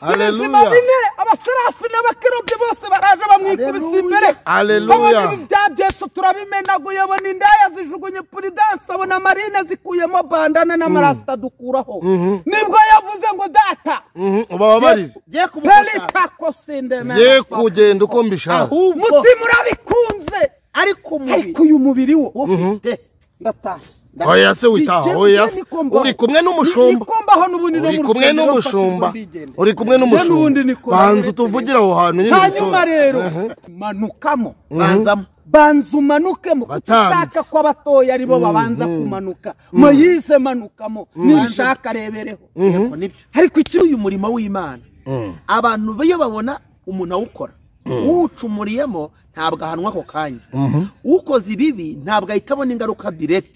Haleluya. Bine abaserafi n'abakerubi bose baraje bamwikubise imbere. Haleluya. Ibya Yesu turabimenaguye, abona indaya zijugunye puridanse, abona marine zikuyemo bandana n'amarasita dukuraho. Nibwo yavuze ngo data ubababarire ye kugenda uko mbishaka. Mutima urabikunze ariko uyu mubiri wo ufite ndatashye. Oya se witaho, oya se uri kumwe n'umushumba, uri kumwe n'umushumba, uri kumwe n'umushumba. Banza utuvugira aho hantu nyine. Hanyuma rero manukamo, banzamo, banza umanukemo, ushaka ko abatoya aribo babanza kumanuka. Moyize manukamo, nibishaka rebereho. Ariko iki uyu murimo w'Imana abantu iyo babona umuntu awukora ucumuriyemo ntabwo ahanwa ako kanya, ukoze ibibi ntabwo ahita abona ingaruka direct.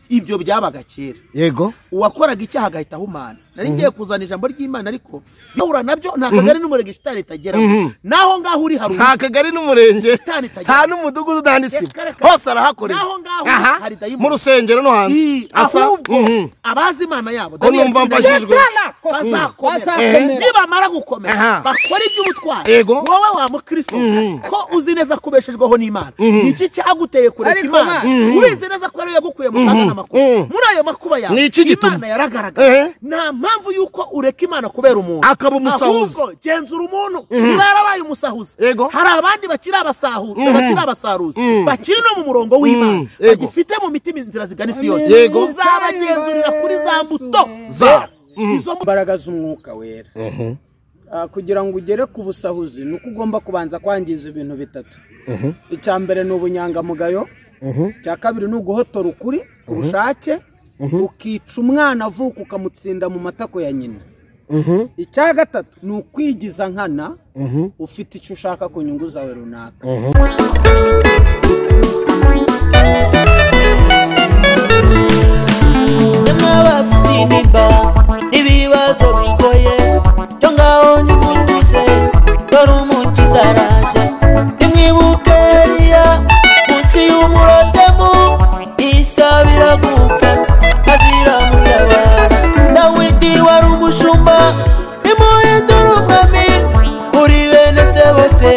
Ibyo byabaga kera. Yego, uwakoraga icyaha agahita ahumana. Nari ngiye kuzana ijambo ry'Imana ariko bahura nabyo nta kagari n'umurenge shitani itageramo. Naho ngaho uri hari nta kagari n'umurenge, nta n'umudugudu, nta n'isibo, hose arahakorera. Naho ngaho hari dayimoni mu rusengero no hanze. Asa abazi Imana yabo ko numva mfashijwe bazakomera. Nibamara gukomera bakora iby'ubutwari. Wowe wa mukristo ko uzi neza kubeshejweho n'Imana, iki cyaguteye kureka Imana? Ubizi neza ko ariyo yagukuye mu kaga n'amakuba. Muri ayo makuba yawe Imana yaragaragaye. Nta mpamvu yuko ureka Imana kubera umuntu akaba umusahuzi. Ahubwo genzura umuntu niba yarabaye umusahuzi. Hari abandi bakiri abasaruzi bakiri no mu murongo w'Imana, bagifite mu mitima inzira zigana Isiyoni. Uzabagenzurira kuri za mbuto za izo mbaraga z'umwuka wera. Kugira ngo ugere ku busahuzi nuko ugomba kubanza kwangiza ibintu bitatu. Icya mbere ni ubunyangamugayo, icya kabiri ni uguhotora ukuri ubushake, ukica umwana avuka ukamutsinda mu matako ya nyina. Icya gatatu ni ukwigiza nkana ufite icyo ushaka ku nyungu zawe runaka. Ibibazo bigoye cyo ngaho nimutuze, dore umukiza araje. Nimwibuke Eliya munsi y'umurodemu, isabira gupfa azira mutabara. Dawidi wari umushumba nimuhindura umwami, muri bene se bose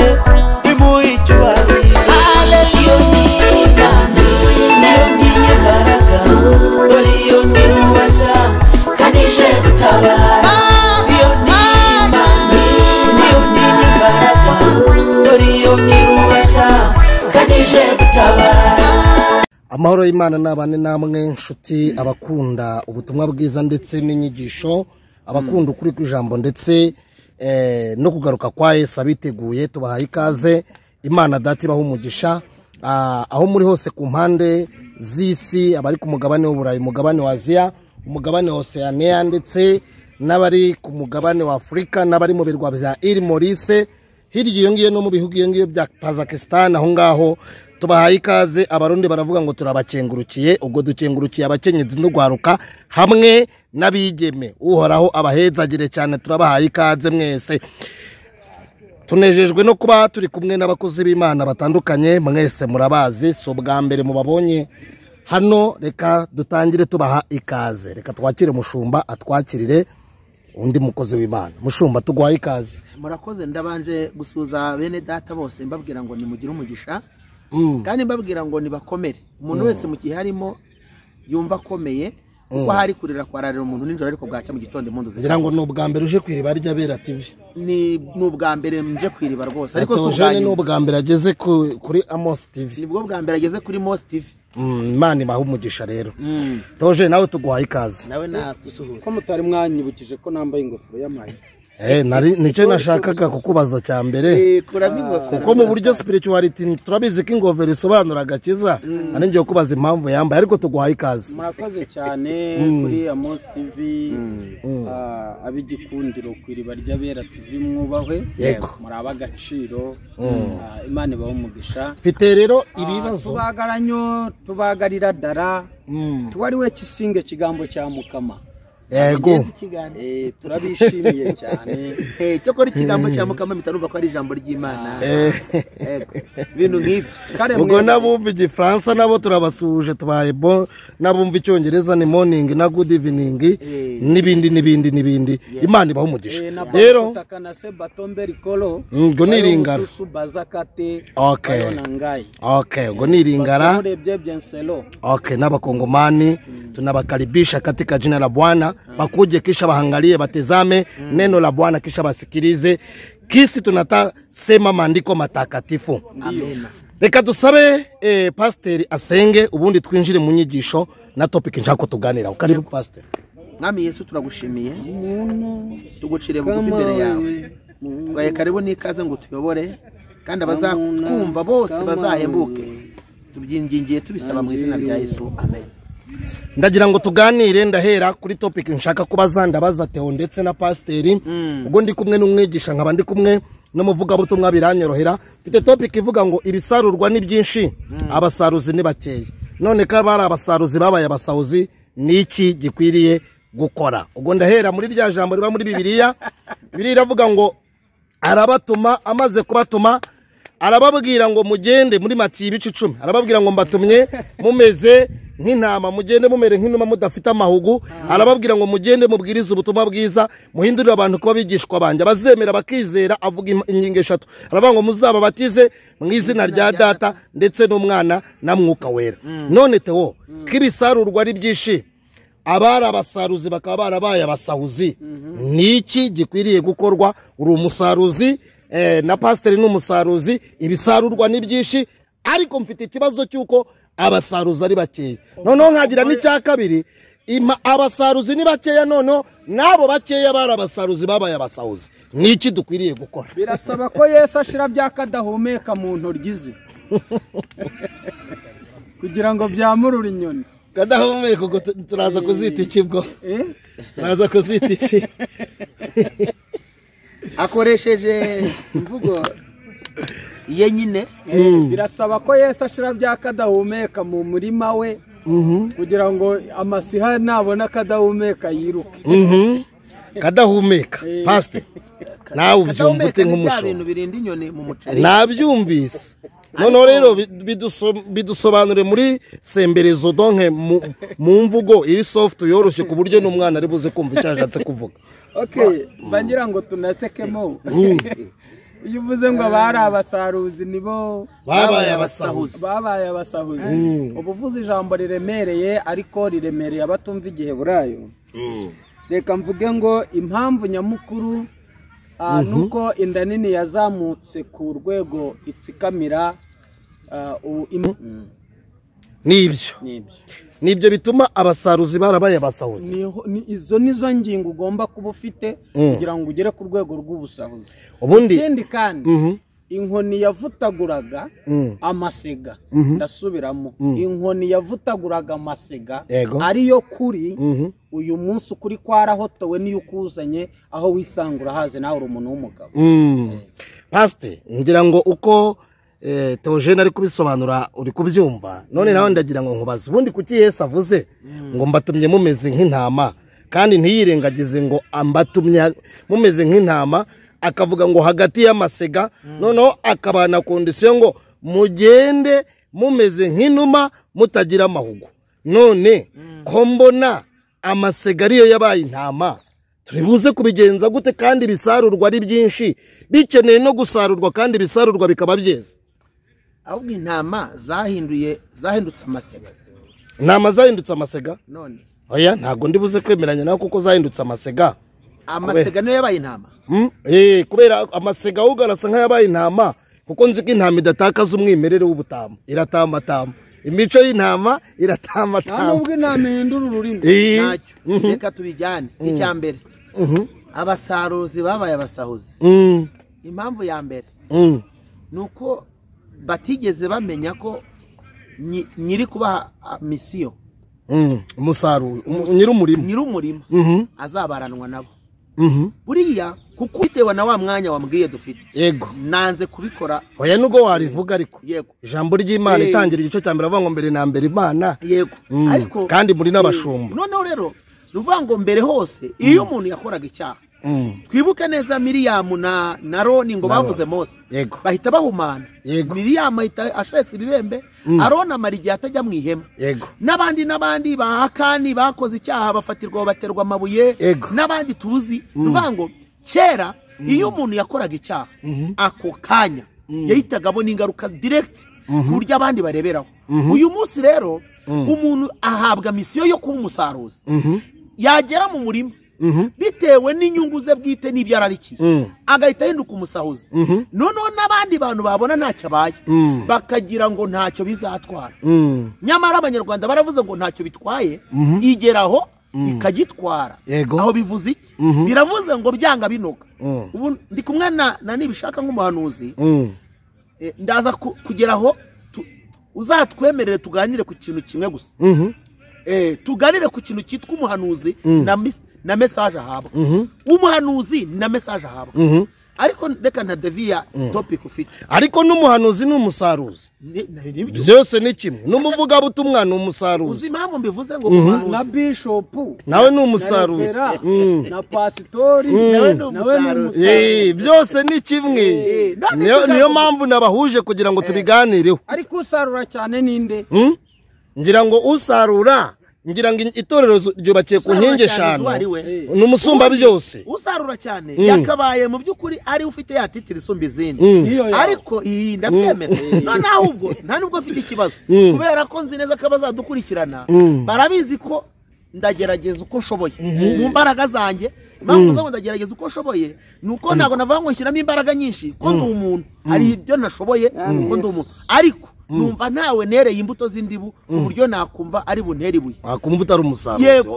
nimuhe icyubahiro. Iyo ni Imana, nayo ni imbaraga, dore iyo ni rubasha kanije gutabara. Iyo ni Imana, niyo ni imbaraga, dore iyo ni rubasha kanije gutabara. Amahoro y'Imana nabane namwe nshuti, abakunda ubutumwa bwiza ndetse n'inyigisho, abakunda ukuri kw'ijambo ndetse no kugaruka kwa Yesu abiteguye, tubahaye ikaze. Imana data ibaha umugisha aho muri hose ku mpande z'isi, abari ku mugabane w'Uburayi, umugabane wa Aziya, umugabane wa Oceania ndetse n'abari ku mugabane wa Afurika, n'abari mu birwa bya Île Maurice, hirya iyo ngiyo no mu bihugu iyo ngiyo bya Kazakhstan. Aho ngaho tubahaye ikaze. Abarundi baravuga ngo turabakengurukiye, ubwo dukengurukiye abakenyezi n'ugwaruka hamwe n'abigeme. Uhoraho abahezagire cyane, turabahaye ikaze mwese. Tunejejwe no kuba turi kumwe n'abakozi b'Imana batandukanye, mwese murabazi, si ubwa mbere mubabonye hano. Reka dutangire tubaha ikaze. Reka twakire mushumba atwakirire undi mukozi w'Imana. Mushumba, tuguhaye ikaze. Murakoze. Ndabanje gusuza bene data bose mbabwira ngo nimugire umugisha, kandi mbabwira ngo nibakomere. Umuntu wese mu gihe harimo yumva akomeye, kuko hari kurira kwararira umuntu nijoro ariko bwacya mu gitondo impundu zikavuga. Ngira ngo ni ubwa mbere uje kwiriba ry'Abera TV. Ni ubwa mbere nje kwiriba rwose, ariko si ubwa nyuma. Ni ubwa mbere ageze kuri Amos TV. Nibwo bwa mbere ageze kuri Amos TV. Imana ibahe umugisha rero. Toje nawe tuguhaye ikaze. Nawe natusuhuza. Ko mutari mwanyibukije ko nambaye ingofero y'amayi. Nari nicyo nashakaga kukubaza cya mbere. Kuko mu buryo spirituality turabizi ko ingofero isobanura agakiza. Nari ngiye kubaza impamvu yambaye, ariko tuguhaye ikaze. Murakoze cyane kuri Amos TV, ab'igikundiro ku iriba ry'Abera TV mwubahwe. Muri ab'agaciro, Imana ibahe umugisha. Mfite rero ibibazo. Tubagaranyo tubagarira dara. Tuwariwe kisinge kigambo cya mukama. Yego. Turabishimiye cyane. Cyakora ikigambo cya Mukama mitanumva ko ari ijambo ry'Imana. Yego. Ibintu nk'ibyo. Ubwo nabumva igifaransa nabo turabasuhuje, tubaye bon, nabumva icyongereza ni morning na good evening n'ibindi n'ibindi n'ibindi. Imana ibahe umugisha. Rero ngo ni iringara. Okay. Okay, ngo ni iringara. Okay, n'abakongomani tunabakaribisha katika jina la Bwana. Bakuje kisha bahangalie, batezame neno la Bwana kisha basikilize kisi tunatasema maandiko matakatifu. Amen. Reka dusabe pastor asenge ubundi twinjire mu nyigisho na topic nshaka tuganira. Karibu pastor. Mwami Yesu turagushimiye, tugucire bugufi imbere yawe. Twaye karibu n'ikaze ngo tuyobore kandi abazakumva bose bazahembuke. Tubyingingiye tubisaba mu izina rya Yesu. Amen. Ndagira ngo tuganire, ndahera kuri topic nshaka kubaza, ndabaza Theo ndetse na pasteri. Ubwo ndi kumwe n'umwigisha nkaba ndi kumwe n'umuvugabutumwa biranyorohera. Mfite topic ivuga ngo ibisarurwa ni byinshi, abasaruzi ni bakeya. None ka bari abasaruzi babaye abasahuzi, niki gikwiriye gukora? Ubwo ndahera muri rya jambo riba muri Bibiliya. Bibiliya iravuga ngo arabatuma, amaze kubatuma arababwira ngo mugende muri Matiyo ibice 10. Arababwira ngo mbatumye mumeze nk'intama, mugende mumere nk'inuma mudafite amahugu. Arababwira ngo mugende mubwirize ubutumwa bwiza, muhindurire abantu kuba bigishwa banje, abazemera bakizera. Avuga ingingo eshatu. Aravuga ngo muzababatize mu izina rya Data ndetse n'Umwana na Mwuka Wera. None Theo, kibisarurwa ari byinshi, abari abasaruzi bakaba barabaye abasahuzi, niki gikwiriye gukorwa? Uri umusaruzi na pasiteri ni umusaruzi, ibisarurwa ni byinshi, ariko mfite ikibazo cy'uko abasaruzi ari bakeya. Noneho nkagira n'icya kabiri, abasaruzi ni bakeya, noneho nabo bakeya bari abasaruzi babaye abasahuzi. Niki dukwiriye gukora? Birasaba ko Yesu ashira byakadahumeka mu ntoryi ze kugira ngo byamurure inyoni. Kadahumeka ubwo turaza kuzita iki bwo? Turaza kuzita iki? Akoresheje imvugo ye nyine. Birasaba ko Yesu ashira byakadahumeka mu murima we kugira ngo amasiha nabona kadahumeka yiruke. Kadahumeka pastor, nawe ubyumva ute nk'umushumba? Birinda inyoni mu muceri. Nabyumvise. Noneho rero bidusobanure muri semberezo, donke mu mvugo iri soft yoroshye ku buryo n'umwana ari buze kumva icyo ashatse kuvuga. Okay, bangira ngo tunasekemo. Iyo uvuze ngo bari abasaruzi nibo babaye abasahuzi. Babaye abasahuzi. Ubuvuze ijambo riremereye, ariko riremereye abatumva igihe burayo. Reka mvuge ngo impamvu nyamukuru nuko inda nini yazamutse ku rwego itsikamira. Nibyo. Nibyo bituma abasaruzi barabaye abasahuzi. Izo nizo ngingo ugomba kuba ufite kugira ngo ugere ku rwego rw'ubusahuzi. Ubundi ikindi kandi inkoni yavutaguraga amasega, ndasubiramo, inkoni yavutaguraga amasega ariyo kuri uyu munsi ukuri kwarahotowe niyo ukuzanye aho wisangura haze nawe uri umuntu w'umugabo. Pastor, ngira ngo uko Theogene ari kubisobanura uri kubyumva. None nawe ndagira ngo nkubaze, ubundi kuki Yesu avuze ngo mbatumye mumeze nk'intama, kandi ntiyirengagize ngo ambatumye mumeze nk'intama, akavuga ngo hagati y'amasega, noneho akabana condition ngo mugende mumeze nk'inuma mutagira amahugu. None ko mbona amasega ariyo yabaye intama, turibuze kubigenza gute kandi bisarurwa ari byinshi, bikeneye no gusarurwa kandi bisarurwa bikaba byeze? Ahubwo intama zahindutse amasega. Intama zahindutse amasega? None oya, ntago ndibuze kwemeranya nawe kuko zahindutse amasega. Amasega niyo yabaye intama. Kubera amasega ahubwo arasa nk'ayabaye intama, kuko nzi ko intama idatakaza umwimerere w'ubutama, iratamatama. Imico y'intama iratamatama. Nubwo intama ihindura ururimi. Ntacyo. Reka tubijyane. Icya mbere, abasaruzi babaye abasahuzi. Impamvu ya mbere nuko batigeze bamenya ko nyiri kubaha misiyo, umusaruro, nyiri umurima azabaranwa nabo. Buriya kuko bitewe na wa mwanya wambwiye dufite. Yego. Nanze kubikora. Oya nubwo warivuga ariko. Yego. Ijambo ry'Imana itangira igice cya mbere avuga ngo mbere na mbere Imana. Yego. Ariko kandi muri n'abashumba. Noneho rero Ni ukuvuga ngo mbere hose iyo umuntu yakoraga icyaha, twibuke neza Miriyamu na Aroni ngo bavuze Mose, bahita bahumana. Miriyamu ahita ashesa ibibembe, Aroni amara igihe atajya mu ihema, n'abandi ba Akani bakoze icyaha bafatirwa baterwa amabuye, n'abandi tuzi. Ni ukuvuga ngo kera iyo umuntu yakoraga icyaha ako kanya yahitaga abona ingaruka direct ku buryo abandi bareberaho. Uyu munsi rero umuntu ahabwa misiyo yo kuba umusaruzi, yagera mu murima bitewe n'inyungu ze bwite n'ibyo ararikiye agahita ahinduka umusahuzi. Noneho n'abandi bantu babona ntacyo abaye bakagira ngo ntacyo bizatwara, nyamara Abanyarwanda baravuze ngo ntacyo bitwaye, igeraho ikagitwara. Aho bivuze iki? Biravuze ngo byanga binoga. Ubu ndi kumwe na Nibishaka nk'umuhanuzi, ndaza kugeraho uzatwemerere tuganire ku kintu kimwe gusa. Tuganire ku kintu cyitwa umuhanuzi na message ahabwa. Umuhanuzi na message ahabwa. Ariko reka nta devia topic ufite. Ariko n'umuhanuzi n'umusaruzi byose ni kimwe, n'umuvugabutumwa n'umusaruzi. Uzi impamvu mbivuze ngo umuhanuzi na bishop nawe n'umusaruzi na pasitori nawe n'umusaruzi, byose ni kimwe. Niyo mpamvu nabahuje kugira ngo tubiganireho. Ariko usarura cyane ninde? Ngira ngo usarura, ngira ngo itorero ryubakiye ku nkingi eshanu n'umusumba byose. Usarura cyane yakabaye mu by'ukuri ari ufite ya titiri isumba izindi, ariko iyi ndabyemera. None ahubwo nta nubwo mfite ikibazo, kubera ko nzi neza ko abazadukurikirana barabizi ko ndagerageza uko nshoboye mu mbaraga zanjye. Impamvu ngo ndagerageza uko nshoboye ni uko ntabwo navuga ngo nshyiramo imbaraga nyinshi, ko ndi umuntu, hari ibyo nashoboye kuko ndi umuntu, ariko numva ntawe nereye imbuto z'indibu ku buryo nakumva ari buntere ibuye, wakumva utari umusaruzi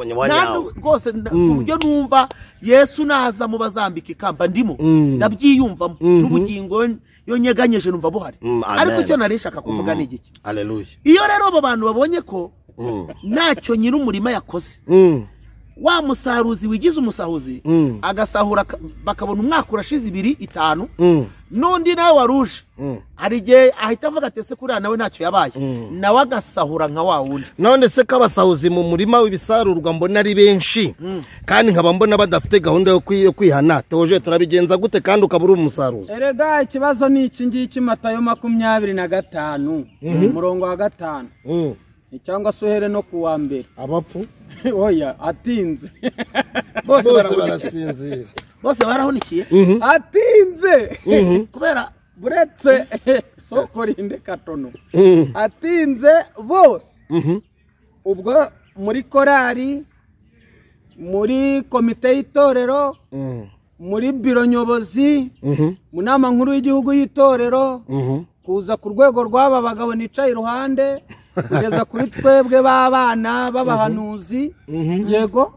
rwose. Ku buryo numva Yesu naza mu bazambika ikamba ndimo, ndabyiyumvamo n'ubugingo yo nyeganyeje numva buhari. Ariko icyo narishaka kuvuga ni igiki? Iyo rero abo bantu babonye ko ntacyo nyir'umurima yakoze, wa musaruzi wigize umusahuzi agasahura, bakabona umwaka urashize 2 5, n'undi nawe waruje hari igihe ahita avuga ati ese kuriya nawe ntacyo yabaye, nawe agasahura nka wa wundi. None se ko abasahuzi mu murima w'ibisarurwa mbona ari benshi, kandi nkaba mbona badafite gahunda yo kwihana, Teoje turabigenza gute kandi ukaba uri umusaruzi? Erega ikibazo ni iki ngiki, Matayo 25 umurongo wa 5 cyangwa se uhere no kuwa mbere. Abapfu oya atinze bose barasinzira, bose barahunikiye atinze kubera buretse soko rinde katono atinze bose. Ubwo muri korari, muri komite y'itorero, muri biro nyobozi, mu nama nkuru y'igihugu y'itorero, kuza ku rwego rw'aba bagabo nicaye iruhande, kugeza kuri twebwe b'abana b'abahanuzi, yego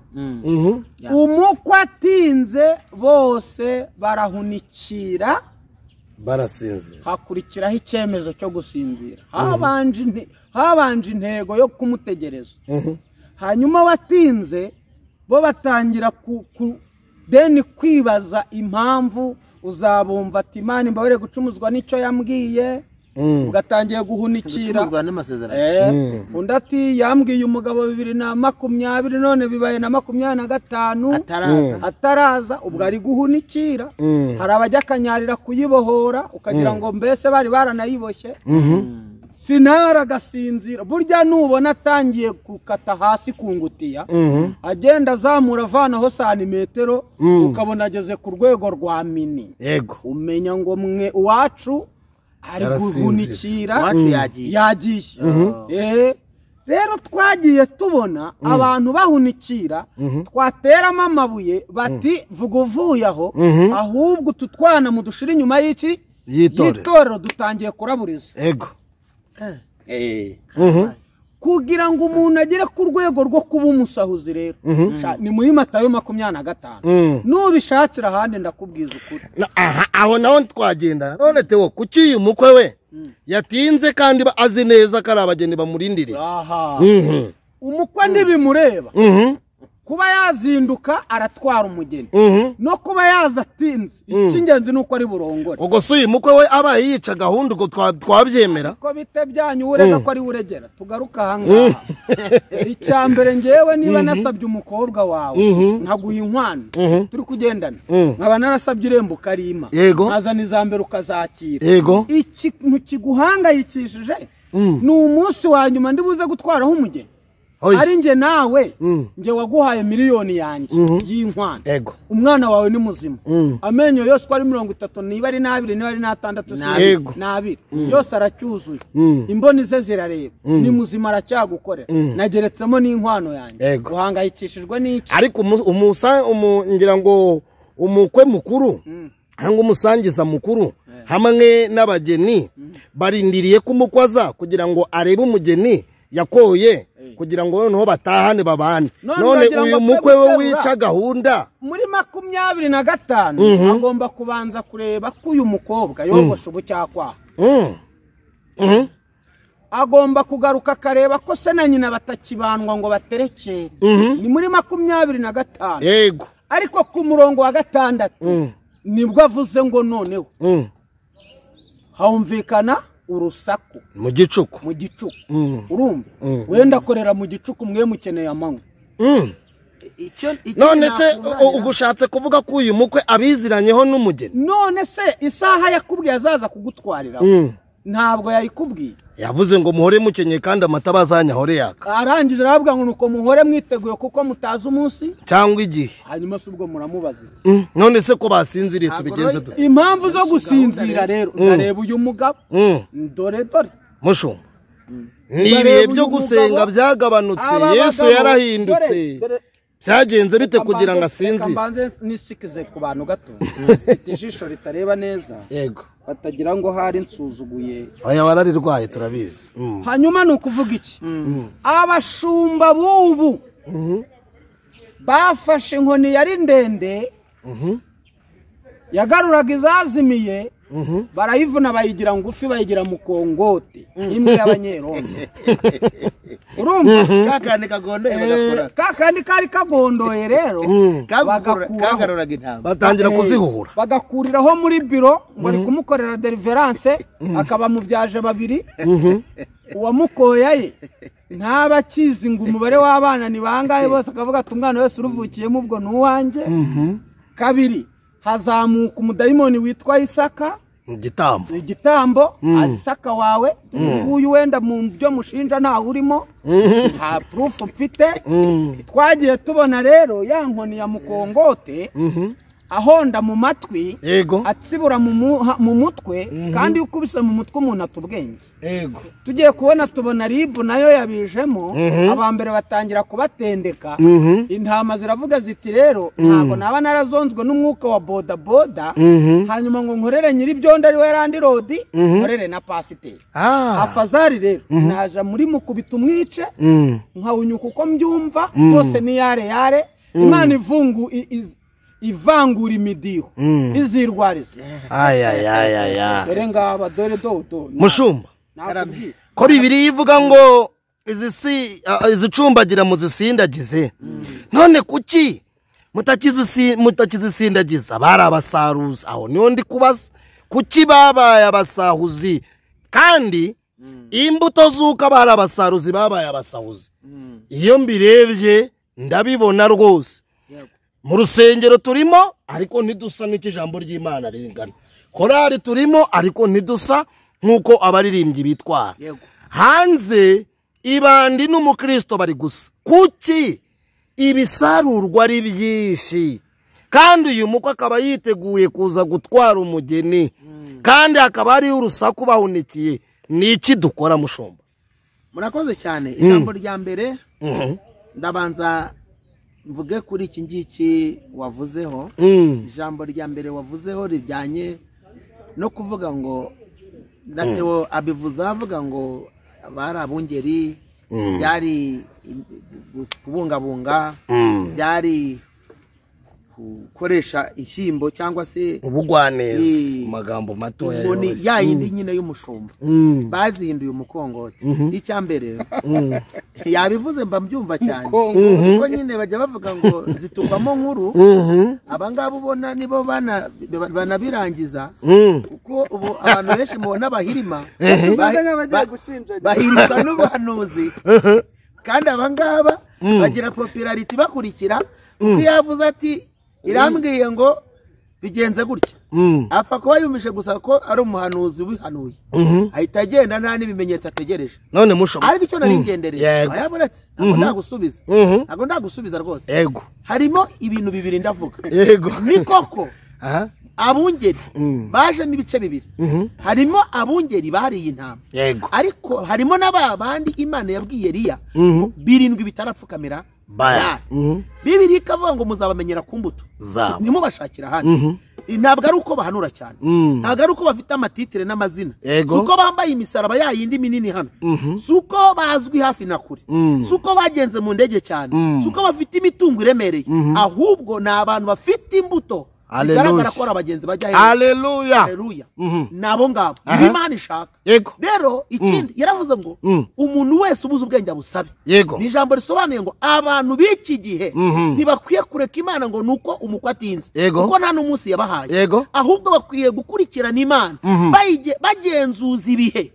umukwe atinze bose barahunikira, barasinzira, hakurikiraho icyemezo cyo gusinzira. Habanje intego yo kumutegereza, hanyuma watinze bo batangira deni kwibaza impamvu. Uzabumva ati Imana imbabare gucumuzwa n'icyo yambwiye, ugatangiye guhunikira. Undi ati yambwiye umugabo 2020 none bibaye na 25 ataraza, ubwo ari guhunikira. Hari abajya akanyarira kuyibohora ukagira ngo mbese bari baranayiboshye, finara agasinzira. Burya nubona atangiye gukata hasi ku ngutiya, agenda azamura avanaho santimetero, ukabona ageze ku rwego rwa mini, umenya ngo mwe uwacu ari guhunikira, yagiye. Rero twagiye tubona abantu bahunikira, twateramo amabuye bati vuga uvuye aho, ahubwo utu twana mudushira inyuma y'iki y'itorero dutangiye kuraburiza. Kugira ngo umuntu agere ku rwego rwo kuba umusahuzi rero ni muri Matayo 25, nubishakira ahandi ndakubwiza ukuri. Aho naho twagendana. None Teo, kuki uyu mukwe we yatinze kandi azi neza ko ari abageni bamurindiriye? Umukwe ntibimureba. Kuba yazinduka aratwara umugeni, no kuba yaza atinze, icy'ingenzi ni uko ari burongore. Ubwo si uyu mukwe we abaye yica gahunda, ubwo twabyemera ko bite byanyu urega ko ari uregera. Tugaruka ahangaha, icya mbere ngewe niba nasabye umukobwa wawe nkaguha inkwano turi kugendana, nkaba narasabye irembo ukarima, nkazana iza mbere ukazakira, ikintu kiguhangayikishije ni umunsi wa nyuma ndi buze gutwaraho umugeni. Ari nge nawe, nge waguhaye miliyoni yanjye y'inkwano, umwana wawe ni muzima, amenyo yose uko ari 30, niba ari 2, niba ari 6, 2 yose aracyuzuye, imboni ze zirareba, ni muzima aracyagukorera, nageretsemo n'inkwano yanjye, uhangayikishijwe n'iki? Ariko ngira ngo umukwe mukuru cyangwa umusangiza mukuru hamwe n'abageni barindiriye kumukwaza kugira ngo arebe umugeni yakoye, kugira ngo noneho batahane babane. None uyu mukwe we wica gahunda muri 25 agomba kubanza kureba ko uyu mukobwa yogosha ubucyakwaha. Agomba kugaruka akareba ko se na nyina batakibanwa ngo baterekere. Ni muri 25. Yego. Ariko ku murongo wa 6 nibwo avuze ngo noneho humvikana urusaku mu gicuku. Mu gicuku. Urumva wenda akorera mu gicuku, mwe mukeneye amanywa. None se ugushatse kuvuga ko uyu mukwe abiziranyeho n'umugeni? None se isaha yakubwiye azaza kugutwarira ntabwo yayikubwiye? Yavuze ngo muhore mukenye kandi amata bazanyahore yaka. Arangije aravuga ngo nuko muhore mwiteguye kuko mutazi umunsi cyangwa igihe. Hanyuma se ubwo muramubaza none se ko basinziriye tubigenze dute? Impamvu zo gusinzira rero ndareba uyu mugabo, dore dore mushumba, ni ibihe byo gusenga byagabanutse, Yesu yarahindutse, byagenze bite kugira ngo asinzire? Mbanze nisikize ku bantu gato, ijisho ritareba neza, yego, batagira ngo hari nsuzuguye. Oya wararirwaye turabizi. Hanyuma ni ukuvuga iki? Abashumba b'ubu bafashe inkoni yari ndende yagaruraga izazimiye, barayivuna bayigira ngufi, bayigira mukongote imwe y'abanyerondo. Urumva kakandi kagondoye bagakora, kakandi kari kagondoye rero kagaruraga intama, batangira kuzihuhura, bagakuriraho muri biro ngo ari kumukorera deliverance, akaba mubyaje babiri, uwamukoya ye ntabakizi ngo umubare w'abana ni bangahe bose, akavuga ati umwana wese uruvukiyemo ubwo ni uwanjye. Kabiri, hazamuka umudayimoni witwa Isaka, igitambo Isaka wawe uyu wenda mu byo mushinja ntawe urimo, nta proof mfite. Twagiye tubona rero ya nkoni ya mukongote ahonda mu matwi, atsibura mu mutwe, kandi iyo ukubise mu mutwe umuntu atubwenge. Tugiye kubona tubona ribu nayo yabijemo, abambere batangira kubatendeka, intama ziravuga ziti rero ntabwo naba narazonzwe n'umwuka wa boda boda, hanyuma ngo nkorere nyiri byondo ari we landirodi, nkorere na pasiteri. Afazari rero naja muri mukubita umwice, nkawunyuka uko mbyumva byose ni yare yare. Imana ivungu ivangura imidiho izirwariza. Ayayayaya, dore ngaba, dore dodo mushumba, ko Bibiliya ivuga ngo izicumbagira muzisindagize, none kuki mutakizisindagiza? Bari abasaruzi. Aho niho ndi kubaza, kuki babaye abasahuzi kandi imbuto z'uko bari abasaruzi babaye abasahuzi? Iyo mbirebye ndabibona rwose. Mu rusengero turimo ariko ntidusa n'ikijambo ry'Imana ringana, korari turimo ariko ntidusa nk'uko abaririmbyi bitwara hanze, ibandi n'umukristo bari gusa. Kuki ibisarurwa ari byinshi kandi uyu mukwe akaba yiteguye kuza gutwara umugeni, kandi akaba ari urusaku bahunikiye? Ni iki dukora mushumba? Murakoze cyane. Ijambo rya mbere ndabanza mvuge kuri iki ngiki wavuzeho. Ijambo rya mbere wavuzeho rijyanye no kuvuga ngo na Theo abivuze avuga ngo bari abungeri, byari kubungabunga, byari Gukoresha ishyimbo cyangwa se ubugwaneza mu magambo matoya inkoni ya yindi nyine y'umushumba bazihinduye umukongote. Icya mbere yabivuze mba mbyumva cyane, kuko nyine bajya bavuga ngo zituvamo nkuru. Abangaba ubona nibo banabirangiza, kuko ubu abantu benshi mubona bahirima bahirwa n'ubuhanuzi, kandi abangaba bagira popularity bakurikira. Kuko iyo yavuze ati irambwiye ngo bigenze gutya, apfa kuba yumvishe gusa ko ari umuhanuzi wihanuye, ahita agenda nta n'ibimenyetso ategereje. None mushobo, ariko icyo nari ngendereye yaburetse, ntabwo ndagusubiza, ntabwo ndagusubiza rwose. Yego, harimo ibintu bibiri ndavuga. Yego, ni koko abungeri bajemo ibice bibiri. Harimo abungeri bariye intama, ariko harimo n'aba bandi Imana yabwiye Eliya birindwi bitarapfukamira Bibiri ikavuga ngo muzabamenyera ku mbuto zabo, nimubashakira hano. Ntabwo ari uko bahanura cyane, ntabwo ari uko bafite amatitire n'amazina, si uko bambaye imisaraba yayindi minini hano, si uko bazwi hafi na kure, si uko bagenze mu ndege cyane, si uko bafite imitungo iremereye, ahubwo ni abantu bafite imbuto bigaragara ko ari abagenzi bajya hejuru. Haleluya, haleluya. Nabo ngabo Imana ishaka. Rero ikindi yaravuze ngo umuntu wese ubuze ubwenge abusabe. Ni ijambo risobanuye ngo abantu b'iki gihe ntibakwiye kureka Imana ngo nuko umukwe atinze, kuko nta n'umunsi yabahaye, ahubwo bakwiye gukurikirana Imana bagenzuza ibihe,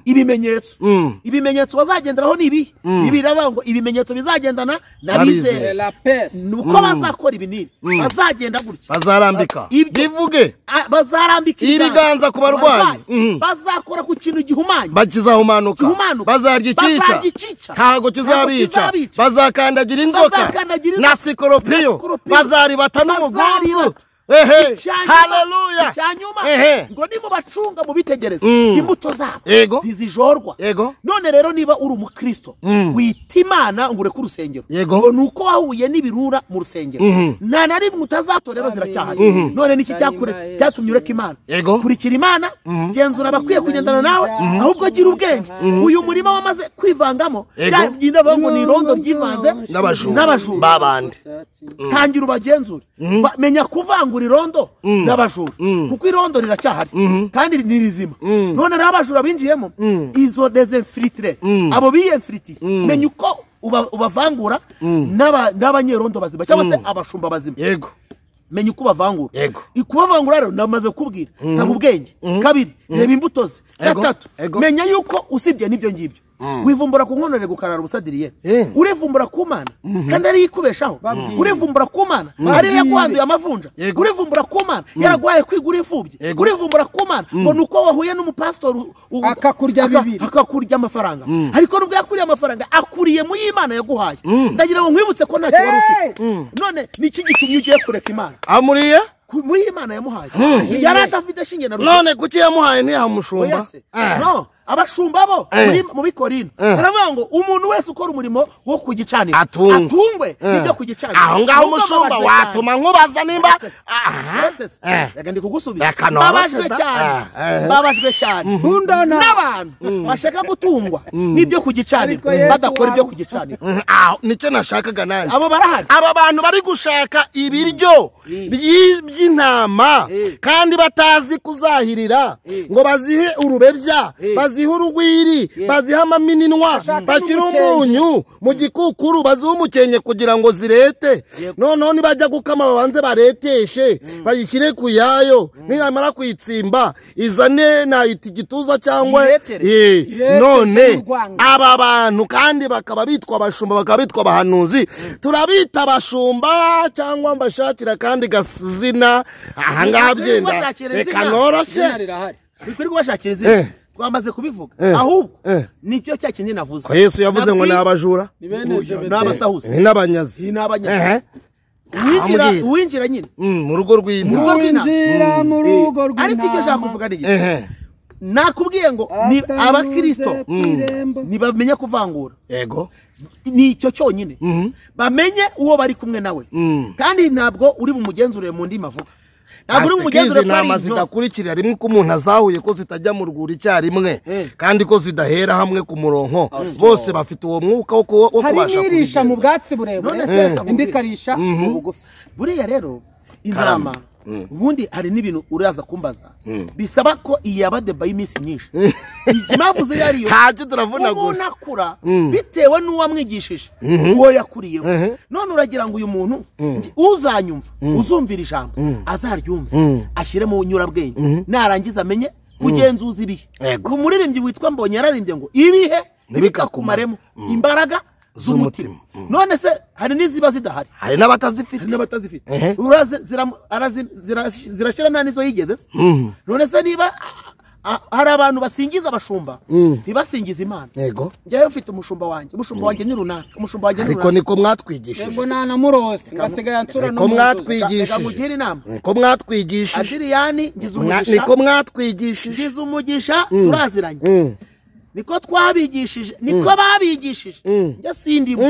ibimenyetso. Ibimenyetso bazagenderaho ni ibihe? Ibiravuga ngo ibimenyetso bizagendana n'abizera, nuko bazakora ibi n'ibi, bazagenda gutya, bazarambika bivuge, bazarambika ibiganza ku barwayi, bazakora ku kintu gihumanye bakizahumanuka, bazarya ikica ntago kizabica, bazakandagira inzoka na sikoropiyo, bazaribata n'umugunzu. Ehe, haleluya. Icyanyuma ngo nimubacunga mubitegereze imbuto zabo ntizijorwa. None rero niba uri umukristo wita Imana ngo ureke urusengero, ngo nuko wahuye n'ibirura mu rusengero, nta na rimwe utazatorero ziracyahari. None niki cyatumye ureka Imana? Kurikira Imana, genzura abakwiye kugendana nawe, ahubwo gira ubwenge. Uyu murima wamaze kwivangamo, byinda ngo ni irondo ryivanze n'abajura babandi. Tangira ubagenzure, menya kuvangura irondo n'abajura, kuko irondo riracyahari kandi ni rizima. None rero abajura binjiyemo izo desinfiltre, abo biyemfiliti, menya uko ubavangura n'abanyerondo bazima cyangwa se abashumba bazima. Yego, menya uko ubavangura. Yego, ikubavangura rero namaze kukubwira, saba ubwenge. Kabiri, reba imbuto ze. Gatatu, menya yuko usibye n'ibyo ngibyo wivumbura ku nkono gukarara ubusadiriye, urivumbura ku Mana kandi ari ikubeshaho, urivumbura ku Mana ari yaguhanduye amavunja, urivumbura ku Mana yaraguhaye kwigura imfubyi, urivumbura ku Mana ngo nuko wahuye n'umupastori akakurya bibiri, akakurya amafaranga, ariko nubwo yakuriye amafaranga akuriye mu y'Imana yaguhaye. Ndagira ngo nkwibutse ko ntacyo wari ufite. None niki gitumye ugiye kureka Imana? Amuriye mu y'Imana yamuhaye, yari adafite shinge na rugero. None kuki yamuhaye ntiyamushumba? No, abashumba bo mu Bikorino baravuga ngo umuntu wese ukora umurimo wo ku gicaniro atungwe n'ibyo ku gicaniro. Aho ngaho umushumba watuma nkubaza nimba reka ndikugusubiza. Babajwe cyane, babajwe cyane n'abantu bashaka gutungwa n'ibyo ku gicaniro badakora ibyo ku gicaniro. Nicyo nashakaga nanjye. Abo barahari, aba bantu bari gushaka ibiryo by'intama kandi batazi kuzahirira ngo bazihe urubebya, bazihe urugwiri, bazihe amaminwa, bashyira umunyu mu gikukuru, bazihe umukenke kugira ngo zirete. Noneho nibajya gukama babanze bareteshe, bayishyire ku yayo, niramara kuyitsimba izane nayita igituza cyangwa. None aba bantu kandi bakaba bitwa abashumba, bakaba bitwa abahanuzi, turabita abashumba cyangwa mbashakira kandi gazina ahangaha byenda reka noroshye. Bikwiye kubashakira izina, twamaze kubivuga, ahubwo nicyo cya kinini navuze. Ko Yesu yavuze ngo ni abajura, n'abasahuzi, ni n'abanyazi, uwinjira nyine mu rugo rw'intama. Ariko icyo nshaka kuvuga ni iki? Nakubwiye ngo ni abakristo ntibamenya kuvangura. Yego, nicyo cyonyine, bamenye uwo bari kumwe nawe, kandi ntabwo uri bumugenzure mu ndimi avuga. Izi ntama zidakurikira rimwe ko umuntu azahuye ko zitajya mu rwuri icyarimwe, kandi ko zidahera hamwe ku murongo, bose bafite uwo mwuka wo kubasha kubigenza. Hari irisha mu bwatsi burebure, indi ikarisha mu bugufi. Buriya rero Intama ubundi hari n'ibintu uraza kumbaza bisaba ko iyaba deba y'iminsi myinshi. Impamvu ziriyo ntacyo turavunagura. Umuntu akura bitewe n'uwamwigishije uwo yakuriyeho. None uragira ngo uyu muntu uzanyumva uzumvira ijambo azaryumva ashyire mu nyurabwenge narangiza amenye kugenzuza ibihe. Umuririmbyi witwa Mbonye yararimbye ngo ibihe ntibikakumaremo imbaraga z'umutima. None se hari n'iziba zidahari, hari n'abatazifite, zirashira nta nizo yigeze. None se niba hari abantu basingiza abashumba ntibasingiza Imana. Yego, njyewe mfite umushumba wanjye, umushumba wanjye ni runaka, umushumba wanjye ni runaka. Ariko niko mwatwigishije. Yego nana murose ngasigaye ansura no mwatwigishije. Niko mwatwigishije. Adriyani ngize umugisha. Niko mwatwigishije. Ngize umugisha turaziranye. Niko twabigishije, niko babigishije. Njya sindimo.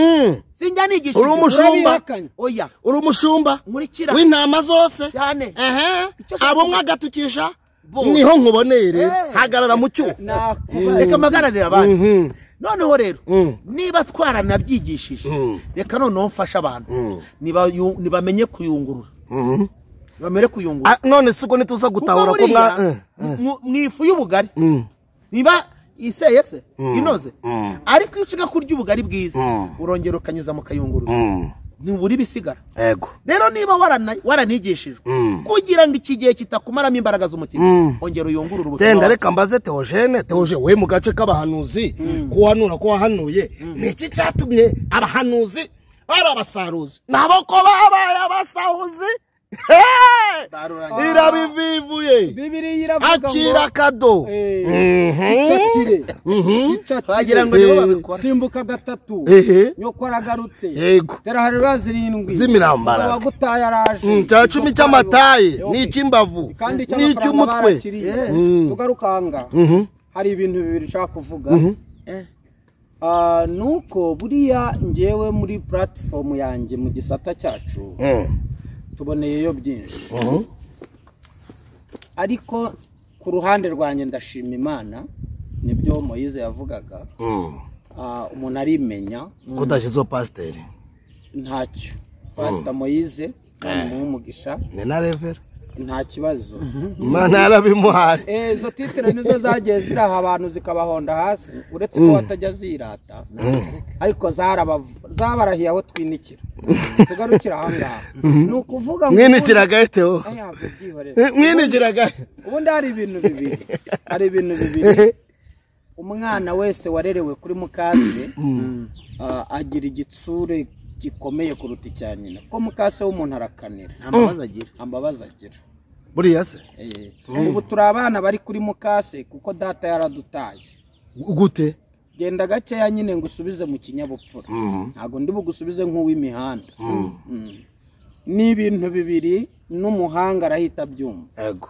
Sinjya nigishije. Uri umushumba. Oya. Uri umushumba. W'intama zose. Cyane. Abo mwagatukisha niho nkuboneye rero. Hagarara mu cyuho. Reka mpagararire abandi. Noneho rero niba twaranabyigishije reka noneho mfasha abantu nibamenye kuyungurura. Bamere kuyungurura. None siko nituza gutahura ko mwa ifu y'ubugari. Niba iseye se inoze ariko iyo ushaka kurya ubugari bwiza urongera ukanyuza mu kayunguruzo ntiburi bisigara. Yego, rero niba waranigishijwe kugira ngo iki gihe kitakumaramo imbaraga z'umutima ongera uyungurure ubuzima. Genda reka mbaze Theogene. Theogene we mu gace k'abahanuzi kuhanura ko wahanuye ni iki cyatumye abahanuzi bari abasaruzi nabo ko babaye abasahuzi? Irabivivuye. Akira kado. Wagira ngo nibo babikora. Simbuka gatatu. Nyoko aragarutse. Tera harira zirindwi. Z'imirambara. Wagutaye araje. Cya 10 cy'amataye n'icy'imbavu n'icy'umutwe. Tugarukanga. Hari ibintu bibiri nshaka kuvuga. Nuko buriya ngewe muri platform yanjye mu gisata cyacu tuboneyeyo byinshi. Ariko ku ruhande rwanjye ndashima Imana, nibyo Moyize yavugaga. Umuntu arimenya kudashyizeho pasiteri ntacyo. Pastor Moyize umugisha ni na revera nta kibazo. Imana yarabimuhaye. Izo titire nizo zagiye ziraha abantu zikabahonda hasi, uretse ko batajya zirata ariko zabarahiye aho twinikira. Tugarukira aha ngaha. Ni ukuvuga ngo mwinikiraga eteho. Mwinikiraga. Ubundi hari ibintu bibiri. Hari ibintu bibiri. Umwana wese warerewe kuri mukase agira igitsure gikomeye kuruta icya nyina. Ko mukase w'umuntu arakanira. Ambabaza agira. Buriya se? Ubu turi abana bari kuri mukase kuko data yaradutaye. Gute? Genda gakeya nyine ngo usubize mu kinyabupfura. Ntago ndi bugusubize nk'uw'imihanda. Ni ibintu bibiri n'umuhanga arahita abyumva. Yego.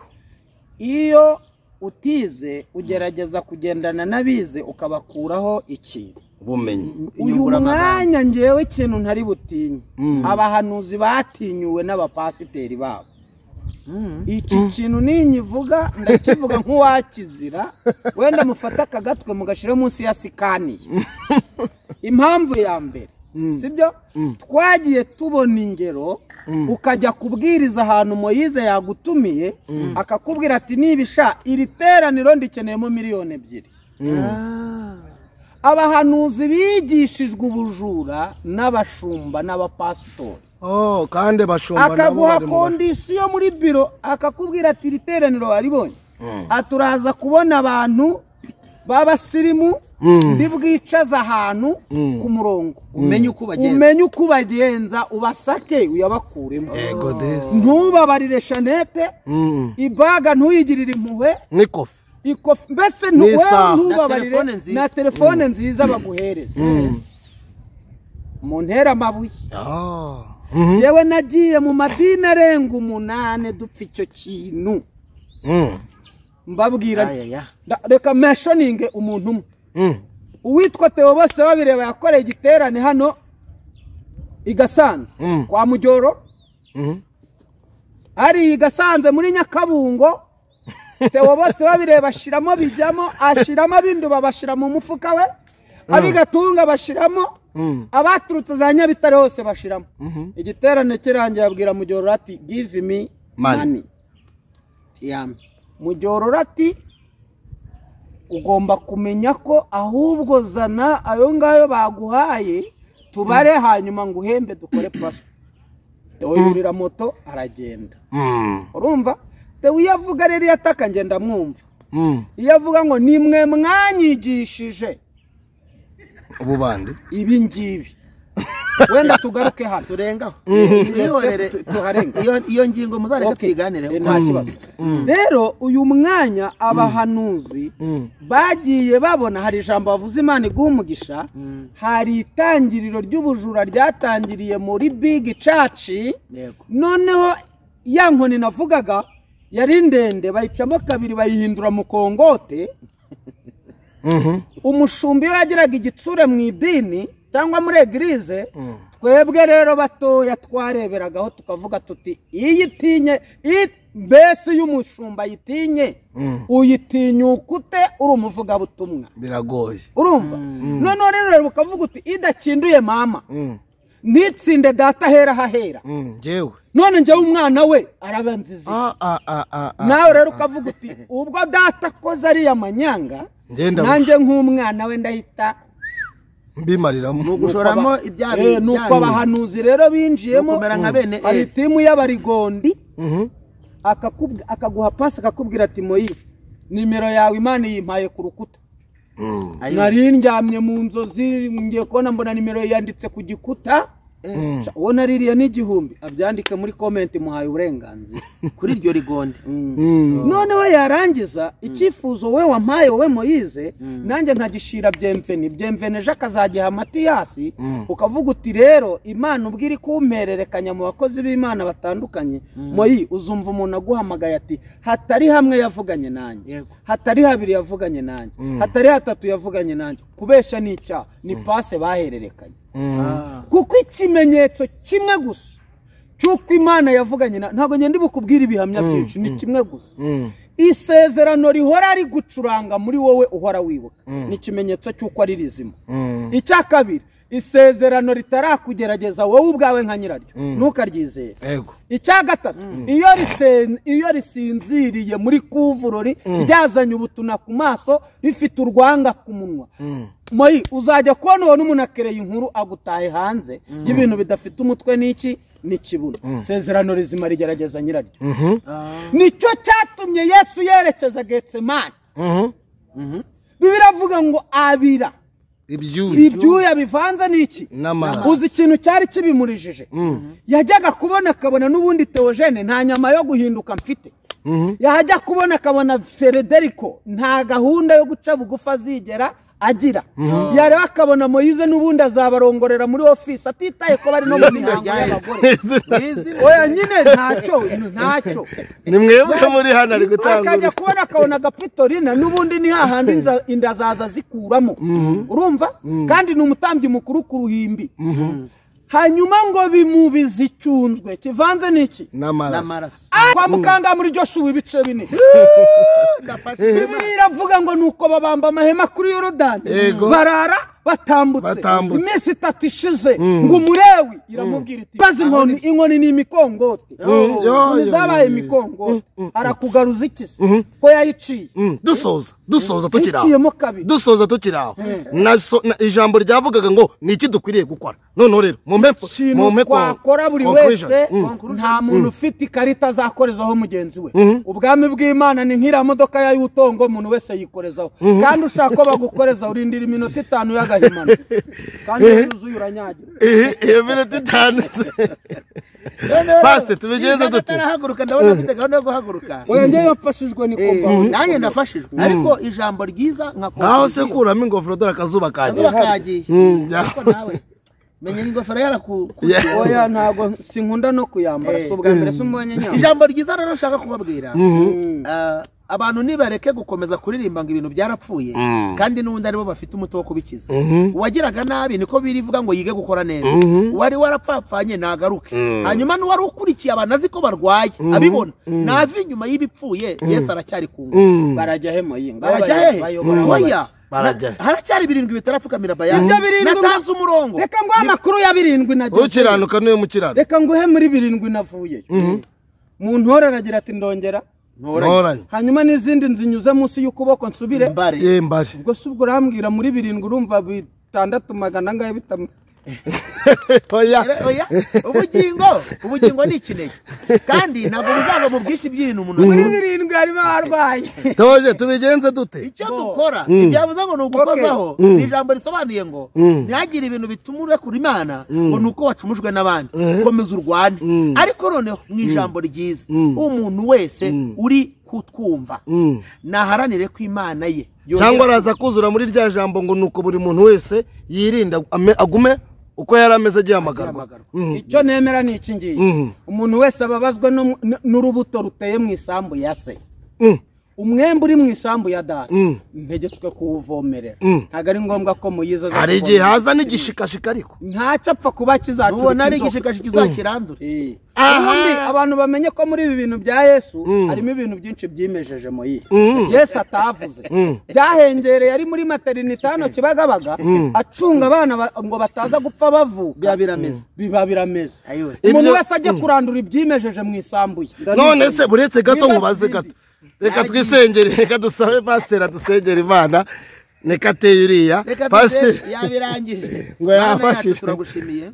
Iyo utize ugerageza kugendana n'abize ukabakuraho ikintu. Ubumenyi. Uyu mwanya ngewe ikintu ntari butinye. Abahanuzi batinyuwe n'abapasiteri babo. Iki kintu ninyivuga ndakivuga nk'uwakizira, wenda mufata akagatwe mugashira munsi ya sikaniye. Impamvu ya mbere sibyo, twagiye tubona ingero ukajya kubwiriza ahantu Moyize yagutumiye akakubwira ati nibisha iri teraniro ndikeneyemo 2 miliyoni. Abahanuzi bigishijwe ubujura n'abashumba n'abapasitori. Kandi bashumba nabo akaguha kondisiyo muri biro akakubwira ati iri teraniro waribonye, aturaza kubona abantu b'abasirimu ndibwicaza ahantu ku murongo, umenye uko ubagenza ubasake uyabakuremo. Ntubabarire shanete, ibaga ntuyigirire impuhwe n'ikofi ikofi, mbese ntubabarire na telefone nziza baguhereza. Muntera amabuye. Jewe nagiye mu madini arenga 8 dupfa icyo kintu. Mbabwira reka mentioning umuntu umwe. Uwitwa Theo bose babireba yakoreye igiterane hano i Gasanze kwa Mujyoro. Ari i Gasanze muri Nyakabungo. Theo bose babireba ashiramo bijyamo, ashiramo abindu babashira mu mufuka we, abigatunga bashiramo. Abaturutse za Nyabitare hose bashiramo. Igiterane kirangiye abwira Mujyororo ati give me money. Mujyororo ati ugomba kumenya ko ahubwo zana ayo ngayo baguhaye tubare hanyuma nguhembe dukore paso. Theo yurira moto aragenda. Urumva? Theo iyo avuga rero yataka ngenda mwumva. Iyo avuga ngo nimwe mwanyigishije ububandi ibi ngibi. Wenda tugaruke hano turengaho. Iyo ngingo muzareka tuyiganire nta kibazo. Rero uyu mwanya abahanuzi bagiye babona hari ijambo bavuze Imana iguha umugisha, hari itangiriro ry'ubujura ryatangiriye muri Big Church. Noneho ya nkoni navugaga yari ndende bayicamo kabiri bayihindura mu kongote. Umushumbi yagiraga igitsure mu idini cyangwa muri eglise, twebwe rero batoya twareberagaho tukavuga tuti iyitinye mbese y'umushumba yitinye uyitinyuka ute uri umuvugabutumwa biragoye. Urumva? Noneho rero ukavuga uti idakinduye mama ntitsinde data hera hahera njyewe none njyewe umwana we arabanziza. Nawe rero ukavuga uti ubwo data akoze ariya manyanga nanjye nk'umwana we ndahita mbimariramo. Nugushoramo ibyabi. Nuko abahanuzi rero binjiyemo ari timu y'abarigondi akaguha pasi akakubwira ati Moyi nimero yawe Imana yimpaye ku rukuta. Nari ndyamye mu nzozi ngiye kubona mbona nimero yanditse ku gikuta. Uwo naririye n'igihumbi abyandike muri comment muhaye uburenganzira kuri iryo rigonde. Noneho yarangiza icyifuzo we wampaye wowe Moyize nanjye nkagishira Byemveni, Byemveni ejo akazagiha Matiyasi. Ukavuga uti rero Imana ubwo iri kumpererekanya mu bakozi b'Imana batandukanye, Moyi uzumva umuntu aguhamagaye ati hatari hamwe yavuganye nanjye, hatari habiri yavuganye nanjye, hatari hatatu yavuganye nanjye. Kubesha ni icyaha, ni pase bahererekanye. Kuko ikimenyetso kimwe gusa cy'uko Imana yavuganye ntabwo ngenda bukubwira ibihamya byinshi, ni kimwe gusa. Isezerano rihora rigucuranga muri wowe uhora wibuka ni ikimenyetso cy'uko ari rizima. Icya kabiri, isezerano ritarakugerageza wowe ubwawe nka nyiraryo ntukaryizere. Icya gatatu, iyo risinziriye muri kuvurori ryazanye ubutuna ku maso rifite urwanga ku munwa, Moyi uzajya kubona ubona umuntu akereye inkuru agutaye hanze y'ibintu bidafite umutwe n'iki n'ikibuno. Isezerano rizima rigerageza nyiraryo. Nicyo cyatumye Yesu yerekeza Getsemani. Bibiliya iravuga ngo abira ibyuya bivanze n'iki. Uzi ikintu cyari kibimurijije? Yajyaga kubona akabona n'ubundi Theogene nta nyama yo guhinduka mfite. Yajya kubona akabona Federico nta gahunda yo guca bugufa azigera agira. Yareba akabona Moyize n'ubundi azabarongorera muri office atitaye ko bari no mu mihango y'abagore. Oya nyine ntacyo ntacyo. Ni mwebwe muri hano ari gutanga. Akajya kubona akabona Gapitorina n'ubundi ni hahandi inda zaza zikuramo. Urumva? Kandi ni umutambyi mukuru ku ruhimbi. Hanyuma ngo bimubiza icyunzwe kivanze n'iki? N'amaraso. Kwa mukanga muri Joshua ibice bine. Bibiliya iravuga ngo nuko babamba amahema kuri Yorodani barara batambutse iminsi itatu ishize ngo umurewi iramubwira iti bazi inkoni, inkoni ni imikongote, zabaye imikongote. Arakugaruza iki se ko yayiciye? Dusoza tukiraho, dusoza tukiraho ijambo ryavugaga ngo ni iki dukwiriye gukora. Noneho rero mumpe twakora buri wese, nta muntu ufite ikarita azakorezaho mugenzi we. Ubwami bw'Imana ni nk'iriya modoka ya yutongo, umuntu wese yikorezaho. Kandi ushaka ko bagukoreza urindira iminota 5 y'agahimano kandi yuzuye uranyagira. Iyo minota 5 Pastor tubigenze dute? Atarahaguruka ndabona afite gahunda yo guhaguruka. Oya njye yafashijwe ni komba. Nanjye ndafashijwe ariko ijambo ryiza nka naho se kuramo ingofero dore akazuba kagiye. Ariko nawe menye ingofero yaraku. Oya ntago sinkunda no kuyambara so bwa mbere sumbonye nyama. Ijambo ryiza rero nshaka kubabwira. Abantu nibareke gukomeza kuririmba ngo ibintu byarapfuye kandi n'ubundi aribo bafite umuti wo kubikiza. Uwagiraga nabi niko birivuga ngo yige gukora neza, uwari warapfapfanye nagaruke, hanyuma n'uwari ukurikiye abantu azi ko barwaye abibona nava inyuma y'ibipfuye. Yesu aracyari ku ngoma. Barajya he Moyi? Barajya he? Oya Haracyari 7 bitarapfukamira Bayali. Natanze umurongo. Reka ngo amakuru ya 7 nagize. Ukiranuka niwe mukiranuka. Reka nguhe muri 7 navuye. Mu ntore aragira ati ndongera ntoranye. Hanyuma n'izindi nzinyuze munsi y'ukuboko nsubire. Mbare. Ubwo se ubwo urambwira muri 7 urumva 600 angahe bitam. Oya. Oya. Ubugingo ni ikinege. Kandi ntabwo buzava mu bwinshi by'ibintu umuntu. Muri 7 harimo abarwayi. Toje tubigenze dute? Icyo dukora ibyavuze ngo ni ugukozaho ni ijambo risobanuye ngo ntihagire ibintu bituma urekura Imana ngo nuko wacumujwe n'abandi. Komeza urwane. Ariko noneho mu ijambo ryiza umuntu wese uri kutwumva naharanire ko Imana ye cyangwa araza kuzura muri rya jambo ngo nuko buri muntu wese yirinda agume uko yari ameze agihamagarwa. Icyo nemera ni iki ngiye. Umuntu wese ababazwa n'urubuto ruteye mu isambu ya se. Umwembe uri mu isambu ya data ntegetswe kuwuvomerera. Ntabwo ari ngombwa ko muyiza. Hari igihe haza n'igishikashika ariko ntacyo apfa kuba kizacurika. Ubona ari igishikashika uzakirandura. Ubundi abantu bamenye ko muri ibi bintu bya Yesu harimo ibintu byinshi byimejeje mu yi. Yesu atavuze. Byahengereye ari muri maternité hano Kibagabaga acunga abana ngo bataza gupfa bavuka. Biba birameze. Umuntu wese ajye kurandura ibyimejeje mu isambu ye. None se buretse gato nkubaze gato. Reka twisengere, reka dusabe pastor adusengere Imana. Neka ateye uriya pastor yabirangije ngo yafashije. Turagushimiye.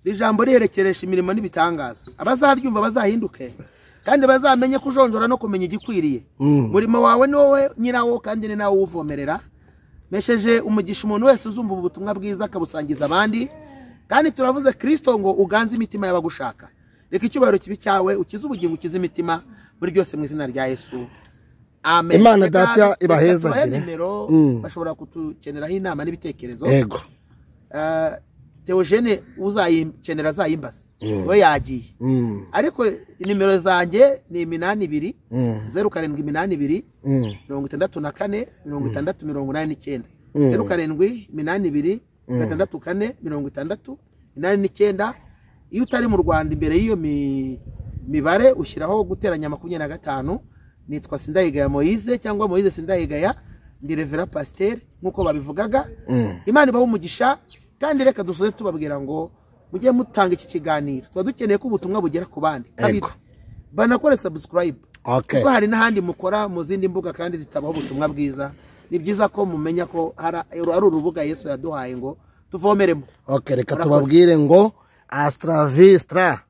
Ijambo riherekeresha imirimo n'ibitangaza. Abazaryumva bazahinduke kandi bazamenye kujonjora no kumenya igikwiriye. Murimo wawe ni wowe nyirawo kandi ni nawe uwuvomerera. Mesheje umugisha umuntu wese uzumva ubutumwa bwiza akabusangiza abandi. Kandi turavuze Kristo ngo uganze imitima y'abagushaka. Reka icyubahiro kibi cyawe ukize ubugingo ukize imitima muri byose mu izina rya Yesu. Amen. Imana data ibahezagire. Bashobora kutukeneraho inama n'ibitekerezo. Yego. Theogene uzayikenera azayimbaza. We yagiye. Ariko nimero zanjye ni 82 0782 64 60 89. 07 82 64 60 89. Iyo utari mu Rwanda imbere y'iyo mibare ushyiraho guteranya 25. Nitwa Sindayigaya Moise cyangwa Moise Sindayigaya, ndi Reverend Pasteur nkuko babivugaga. Imana ibahe umugisha kandi reka dusoze tubabwira ngo mujye mutanga iki kiganiro. Tuba dukeneye ko ubutumwa bugera ku bandi. Kabiri, banakore subscribe. Kuko hari n'ahandi mukora mu zindi mbuga kandi zitabaho ubutumwa bwiza. Ni byiza ko mumenya ko hari urubuga Yesu yaduhaye ngo tuvomeremo. Reka tubabwire ngo Astra Vistra.